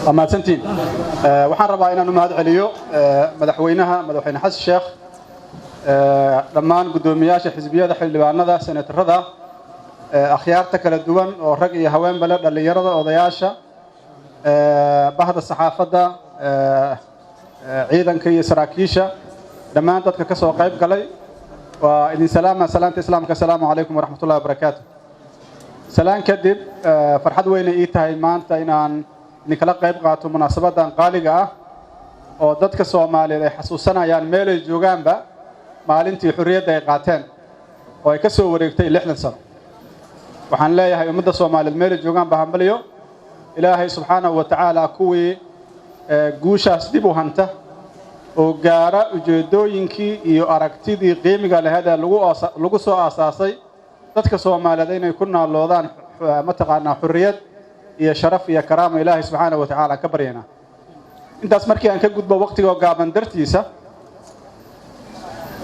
Waa mahadsantiin. Waxaan rabaa inaan u mahad celiyo madaxweynaha, Madaxweyne Xasan Sheekh, dhammaan guddoomiyaasha xisbiyada, xildhibaanada, senatarada, akhyaarta kala duwan oo rag iyo haweenba leh, dhallinyarada, odayaasha, bahda saxaafadda, ciidanka iyo saraakiisha, dhammaan dadka ka soo qayb galay. Waa idin salaama salaanta Islaamka. Asalaamu calaykum waraxmatullahi wabarakaatu. Salaan kadib, farxad weynay ii tahay maanta inaan idinkala qayb qaato munaasabadan qaaliga ah oo dadka Soomaaliyeed ay xasuusanayaan meelay joogaanba maalintii xorriyadda ay qaateen oo ay ka soo wareegtay 60 sano. Waxaan leeyahay ummadda Soomaaliyeed meelay joogaanba hambalyo. Ilaahay subxaanahu wa tacaala kuwii guushaas dib u hanta oo gaara ujeeddooyinkii iyo aragtidii qiimiga laheed ee lagu soo aasaasay dadka Soomaaliyeed inay ku naalloodaan, mataqaanaa, xorriyad iyo sharaf iyo karaamo, Ilaahay subxaanahu wa tacaala ka baryaynaa. Intaas markii aan ka gudbo, waqtigoo gaaban dartiisa,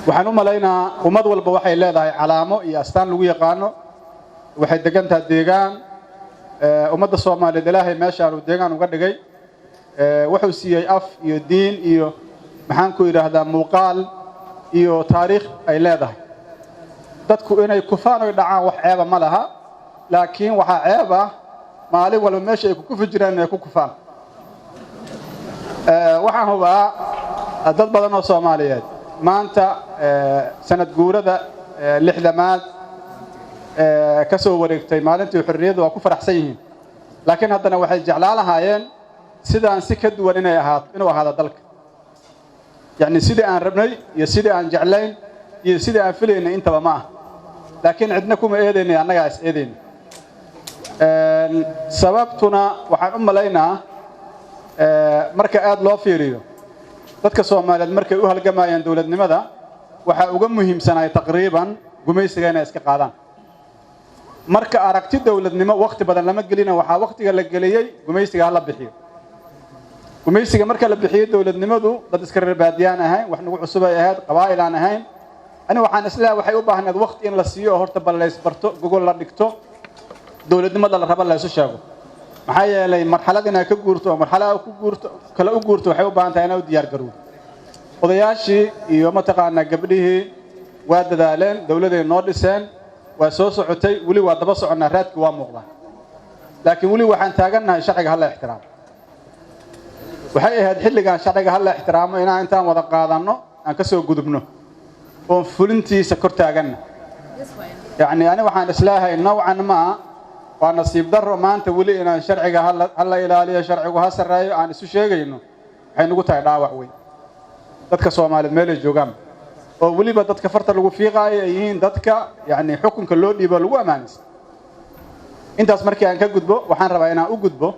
waxaan u malaynaa ummad walba waxay leedahay calaamo iyo astaan lagu yaqaano. Waxay degan tahay deegaan. Ummadda Soomaaliyeed Ilaahay meeshaan uu deegaan uga dhigay, wuxuu siiyey af iyo diin iyo, maxaan ku yidhaahdaa, muuqaal iyo taariikh ay leedahay. Dadku inay kufaan oy dhacaan wax ceeba ma laha, laakiin waxaa ceeb ah maalin walba meesha ay ku kufi jiraan inay ku kufaan. Waxaan hubaa dad badan oo Soomaaliyeed maanta sanad guurada 60aad ka soo wareegtay maalintii xorriyadda waa ku faraxsan yihiin, laakiin haddana waxay jeclaan lahaayeen sidaan si ka duwan inay ahaato, inuu ahaado dalka, yacni sidii aan rabnay iyo sidii aan jeclayn iyo sidii aan filaynay intaba ma ah. Laakiin cidna kuma eedaynay, annagaa is eedayna. Sababtuna waxaan u malaynaa, marka aad loo fiiriyo, dadka Soomaaliyeed markay u halgamayaan dowladnimada waxaa uga muhiimsanaay taqriiban gumaysiga inay iska qaadaan. Marka aragti dowladnimo wakhti badan lama gelina, waxaa wakhtiga la geliyey gumaysiga hala bixiyo. Gumaysiga marka la bixiyey, dowladnimadu dad iska reer baadiyaan ahayn, wax nagu cusub ay ahayd, qabaa'il aan ahayn. Ani waxaan isleeyahay waxay u baahneed wakhti in la siiyo oo horta bal laysbarto, gogol la dhigto, dowladnimada la raba la isu sheego. Maxaa yeelay marxalad inaad ka guurto oo marxalad ku guurto kale u guurto waxay u baahan tahay inaad u diyaar garowdo. Odayaashii iyo, mataqaanaa, gabdhihii waa dadaaleen, dowladay noo dhiseen, waa soo socotay, weli waa daba soconnaa, raadki waa muuqdaa, laakiin weli waxaan taagannahay sharciga hala ixtiraamo. Waxay ahayd xilligan sharciga hala ixtiraamo inaan intaan wada qaadanno aan ka soo gudubno oon fulintiisa kor taaganna. Yacni ani waxaan isleeyahay nowcan maa waa nasiib darro maanta weli inaan sharciga hala ilaaliyo, sharcigu ha sarreeyo aan isu sheegayno. Waxay nagu tahay dhaawac weyn dadka Soomaaliyeed meelay joogaan, oo weliba dadka farta lagu fiiqaayo ay yihiin dadka, yacni, xukunka loo dhiibo lagu ammaanaysa. Intaas markii aan ka gudbo, waxaan rabaa inaan u gudbo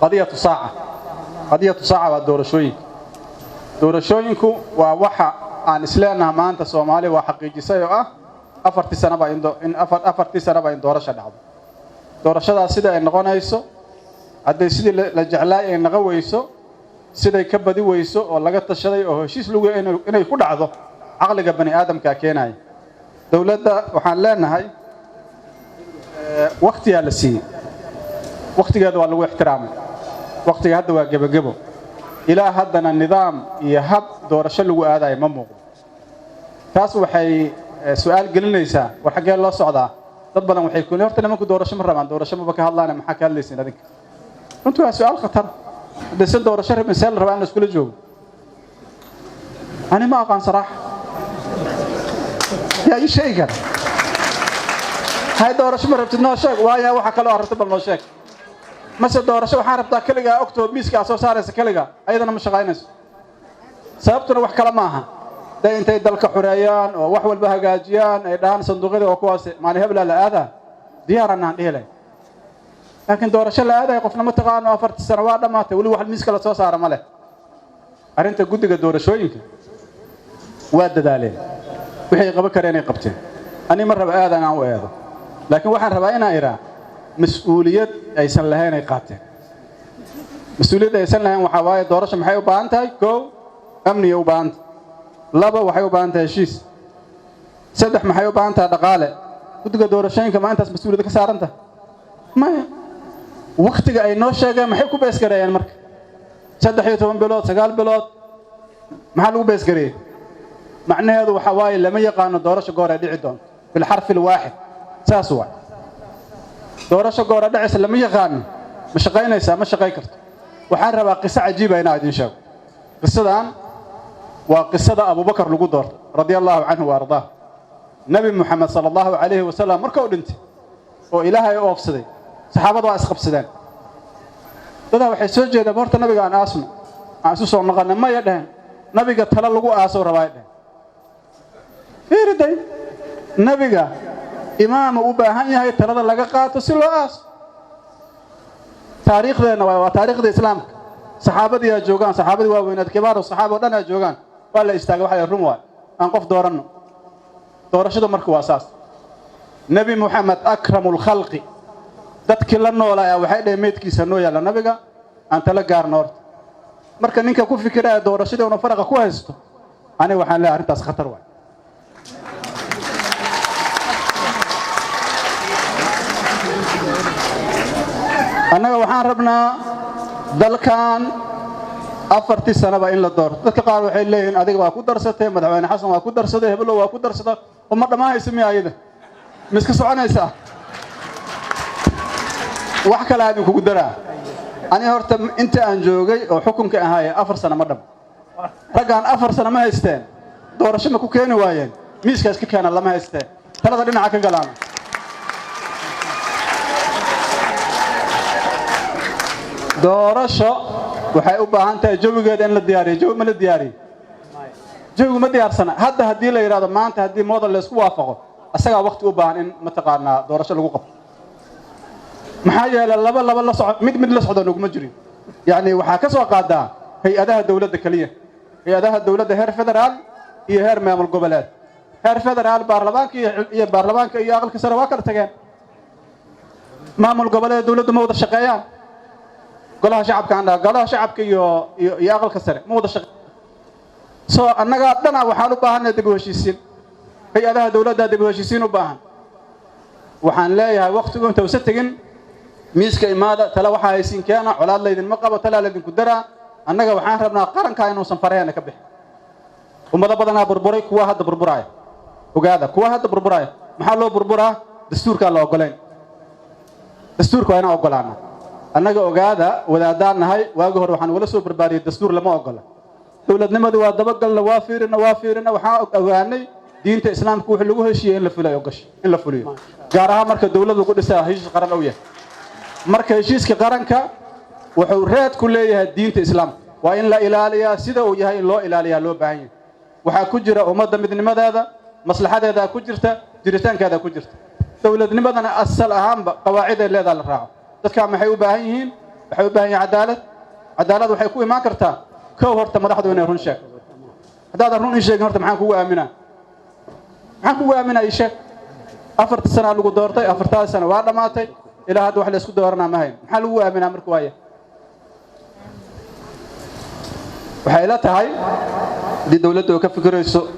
qadiyatu saaca. Qadiyatu saaca waa doorashooyinka. Doorashooyinku waa waxa aan isleenaha maanta Soomaaliya waa xaqiijisay, oo ah 4-tii sanaba in doorasha dhacdo. Doorashadaas sida ay noqonayso, hadday sidii la jeclaay ay naqon weyso, siday ka badi weyso oo laga tashaday oo heshiis lagu inay ku dhacdo, caqliga bani aadamkaa keenaya. Dowladda waxaan leenahay wakhtiyaa la siiyey, wakhtigeeda waa lagu ixtiraamay. Wakhtiga hadda waa gebagebo, ilaa haddana nidaam iyo hab doorasho lagu aadayo ma muuqdo. Taas waxay su'aal gelinaysaa: war xaggee loo socdaa? Dad badan waxay ku horta nimanku doorasho ma rabaan, doorasho maba ka hadlaana, maxaa ka hadlaysiin adinka? Runtii waa su'aal khatar. Haddaysan doorasho rabin, see la rabaa in la iskula joogo? Ani ma aqaan saraaxa. Yaa ii sheegi kara? Hay, doorasho ma rabtid, noo sheeg. Waaya, waxa kaloo rabta bal noo sheeg. Mase doorasho waxaan rabtaa keligaa ogtoo miiska aad soo saaraysa keligaa, ayadana ma shaqaynayso. Sababtuna wax kale ma aha, day intay dalka xoreeyaan oo wax walba hagaajiyaan ay dhahaan sanduuqyada oo kuwaas maalin heblaa la aadaa, diyaaran aan dhihi lahayn. Laakiin doorasho la aadaya qofna ma taqaano. 4-tii sano waa dhammaatay, weli wax miiska la soo saara ma leh. Arrinta guddiga doorashooyinka waa dadaaleen, wixii qaban kareen ay qabteen. Ani ma raba aadan aan u eedo, laakiin waxaan rabaa inaan idhaa mas-uuliyad aysan lahayn ay qaateen. Mas-uuliyad aysan lahayn waxaa waaye, doorasho maxay u baahan tahay? Kow, amnigay u baahan tahay. Laba, waxay u baahan tahay heshiis. Saddex, maxay u baahan tahay? Dhaqaale. Guddiga doorashooyinka ma intaas mas-uuliyad ka saaran tahay? Maya. Waktiga ay noo sheegeen maxay ku base gareeyeen? Marka 13 bilood, 9 bilood, maxaa lagu base gareeyey? Macnaheedu waxa waaye lama yaqaano doorasho goor ay dhici doonto. بالحرف الواحد saas waay. Doorasho goora dhacaysa lama yaqaano. Ma shaqaynaysaa? Ma shaqayn karto. Waxaan rabaa qiso cajiiba inaan idiin sheego. Qisadan waa qisada Abubakar lagu doortay, رضي الله عنه وأرضاه. Nebi Moxamed صلى الله عليه وسلم marka uu dhintay oo Ilaahay u oofsaday, saxaabada waa isqabsadeen. Dadaa waxay soo jeedaan horta nabiga aan aasno, aan isu soo noqonna. Maya dhehen, nabiga talo lagu aasow rabaa dhehen. Fiiriday, nabiga imaama u baahan yahay talada laga qaato si loo aaso. Taariikhdeenna waa taariikhda Islaamka. Saxaabadii aa joogaan, saxaabadii waaweynaad, kibaaru saxaaba o dhan aa joogaan. Waa la istaagay, waxa la run waay, aan qof dooranno. Doorashadu marka waa saas. Nebi Moxamed أكرم الخلق, dadkii la noolaa waxay dhaheen meydkiisa noo yaalla, nabiga aan tala gaarno horta. Marka ninka ku fikiraya doorashadii una faraqa ku haysto, aniga waxaan leeyahay arrintaas khatar waay. Annaga waxaan rabnaa dalkan 4tii sanaba in la doorto. Dadka qaar waxay leeyihiin adiga waa ku darsatay, Madaxweyne Xasan waa ku darsaday, hebelo waa ku darsada, oo ma dhammaanaysa miya? Ayada ma iska soconaysaa? Wax kale aan idinkugu daraa. Ani horta inta aan joogay oo xukunka ahaaye 4 sano ma dham. Raggaan 4 sano ma haysteen, doorasho ma ku keeni waayeen? Miiskaas ka keena lama haysteen, talada dhinaca ka galaana. Doorasho waxay u baahan tahay jawigeeda in la diyaariyo. Jawi ma la diyaariyo? Jawigu ma diyaarsana. Hadda haddii la yidhahdo maanta haddii model laysku waafaqo, asagaa wakti u baahan in mataqaanaa doorasho lagu qabto. Maxaa yeelay laba laba la soco, mid mid la socdo naguma jirin. Yacni waxaa ka soo qaadaa hay-adaha dowladda keliya, hay-adaha dowladda heer federaal iyo heer maamul goboleed. Heer federaal baarlamaanka iyo baarlamaanka iyo aqalka sare waa kala tageen. Maamul goboleed dowladdu ma wada shaqeeyaan. Golaha shacabka aan dhaha, golaha shacabka iyo aqalka sare ma wada shaqe. Soo annagaa dhana waxaan u baahanay dib u heshiisiin. Hay-adaha dowladda dib u heshiisiin u baahan. Waxaan leeyahay waktigu inta usa tegin, miiska imaada, tale waxaa haysiin keena. Colaad laydinma qabo, talaa laydinku daraa. Annaga waxaan rabnaa qarankaa inuusan faraheena ka bixin. Ummado badanaa burburay, kuwa hadda burburaaya ogaada, kuwa hadda burburaaya. Maxaa loo burburaa? Dastuurkaa la ogolayn. Dastuurka waa inaan ogolaana annaga. Ogaada, wadaadaan nahay. Waagi hore waxaan ugala soo barbaariyey dastuur lama ogola. Dowladnimadii waa dabagalna, waa fiirina, waa fiirina. Waxaan ogaanay diinta Islaamka wuxuu lagu heshiiyey in la fuliyo, ogasho in la fuliyo, gaar ahaan marka dowlad lagu dhisaa heshiis qaran ou yahay. Marka heshiiska qaranka wuxuu raad ku leeyahay diinta Islaamka. Waa in la ilaaliyaa sida uu yahay, in loo ilaaliyaa loo baahan yahay. Waxaa ku jira ummadda midnimadeeda, maslaxadeedaa ku jirta, jiritaankeedaa ku jirta. Dowladnimadana asal ahaanba qawaaciday leedaa la raaco. Dadkaa maxay u baahan yihiin? Waxay u baahan yihiin cadaalad. Cadaalad waxay ku imaan kartaa kow horta madaxdu inay run sheegto. Haddaadan run ii sheegin, horta maxaan kugu aaminaa? Maxaan kugu aaminaa? Ii sheeg. 4ta sanaa lagu doortay, 4taas sano waa dhammaatay, ilaa hadda wax la isku dooranaa ma hayn. Maxaa lagu aaminaa marka? Waaya, waxay ila tahay haddii dowladda oo ka fikirayso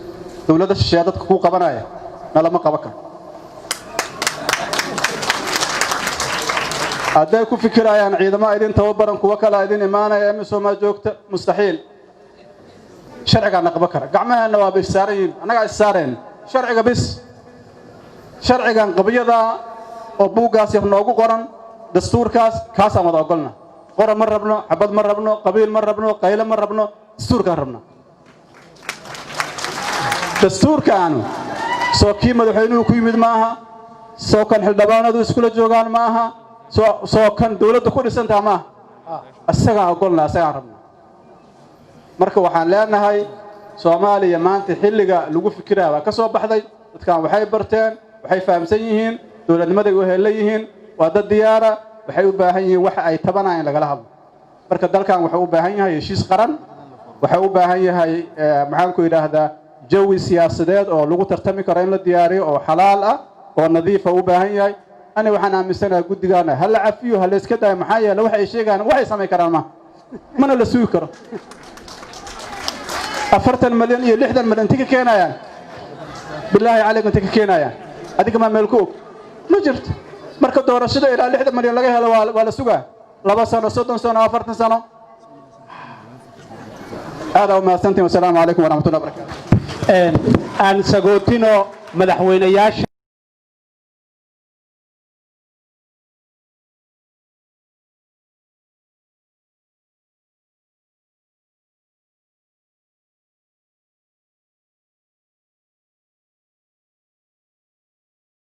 dowladda shisheeya dadka kuu qabanaya, nalama qaban karo. Hadday ku fikirayaan ciidamo idin tababaran, kuwo kalea idin imaanaya, AMISOM-aa joogta, mustaxiil. Sharcigaana qaban kara. Gacmaheenna waaba issaaran yihiin, annagaa issaareen sharciga bis. Sharcigan qabiyadaa oo buuggaas yar noogu qoran, dastuurkaas, kaasaan wada ogolna. Qora ma rabno, xabad ma rabno, qabiil ma rabno, qayle ma rabno, dastuurkaan rabna. Dastuurkaanu soo kii madaxweynuhu ku yimid ma aha, soo kan xildhibaanadu iskula joogaan ma aha, soo kan dowladda ku dhisantaha ma aha. Isagaan ogolna, isagaan rabna. Marka waxaan leenahay Soomaaliya maanta xilliga lagu fikiraya waa ka soo baxday. Dadkan waxay barteen, waxay fahamsan yihiin dowladnimaday u heellan yihiin. Waa dad diyaara. Waxay u baahan yihiin waxa ay tabanayaan in lagala hadlo. Marka dalkan wuxuu u baahan yahay heshiis qaran, wuxuu u baahan yahay, maxaan ku yidhaahdaa, jawi siyaasadeed oo lagu tartami karo in la diyaariyo, oo xalaal ah oo nadiifa u baahan yahay. Ani waxaan aaminsanahay guddigaana ha la cafiyo, ha la iska daayo. Maxaa yeele waxa ay sheegayaan waxay samayn karaan ma mana la sugi karo. 40 malyan iyo 60 malyan intay ka keenayaan? Bilaahi calaykum, intay ka keenayaan? Adiga maa meel ku og? Ma jirto. Marka doorashada ilaa 60 milyan laga helo waa la sugaa 2 sano, 30 sano, 40 sano. Aad u mahadsantiin. Wasalaamu calaykum waraxmatullahi wabarakatu. Aan sagootino madaxweynayaasha.